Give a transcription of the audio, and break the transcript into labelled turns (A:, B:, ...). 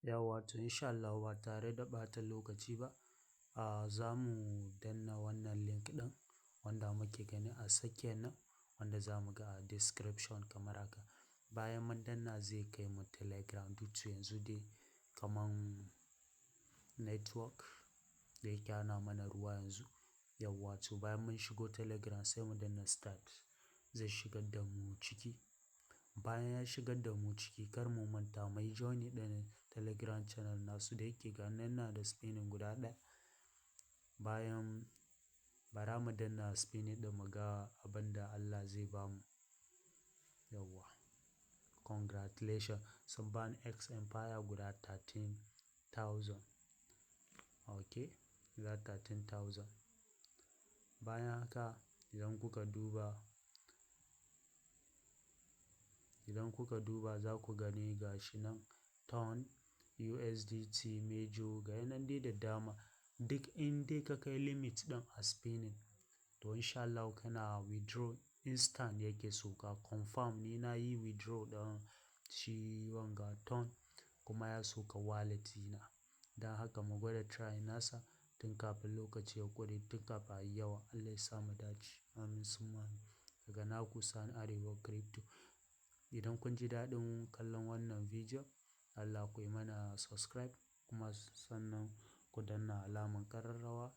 A: Yawwa, to insha Allahu ba tare da ɓata lokaci ba, za mu danna wannan link ɗin wanda muke gani a tsakiyar nan, wanda za mu ga a description kamar haka. Bayan mun danna, zai kai mu Telegram. Duk yanzu dai kaman network da yake ana mana ruwa yanzu. Yawwa, to bayan mun shigo Telegram, sai mu danna start, zai shigar da mu ciki. Bayan ya shigar da mu ciki, kar mu manta mu yi join ɗin Telegram channel nasu. Da yake ga nan na da spinning guda ɗaya. Bayan bara mu danna spinning ɗin mu ga abin da Allah zai bamu. Yawwa, congratulations, sun bani X Empire guda 13,000. Ok, guda 13,000. Bayan haka, idan kuka duba za ku gani ga shi nan TON, USDT, Major, ga yanan dai da dama. Duk in dai ka kai limit ɗin a spinning, to insha Allahu kana withdraw, instant yake sauka, confirm. Ni na yi withdraw ɗin shi wanga TON kuma ya sauka wallet ɗina. Don haka mu gwada try nasa tun kafin lokaci ya ƙure, tun kafin a yi yawa. Allah ya sa mu dace. Amin summa amin. Daga naku Sani Arewa Crypto. Idan kun ji daɗin kallon wannan bidiyon, Allah ku yi mana subscribe kuma sannan ku danna alamar ƙararrawa.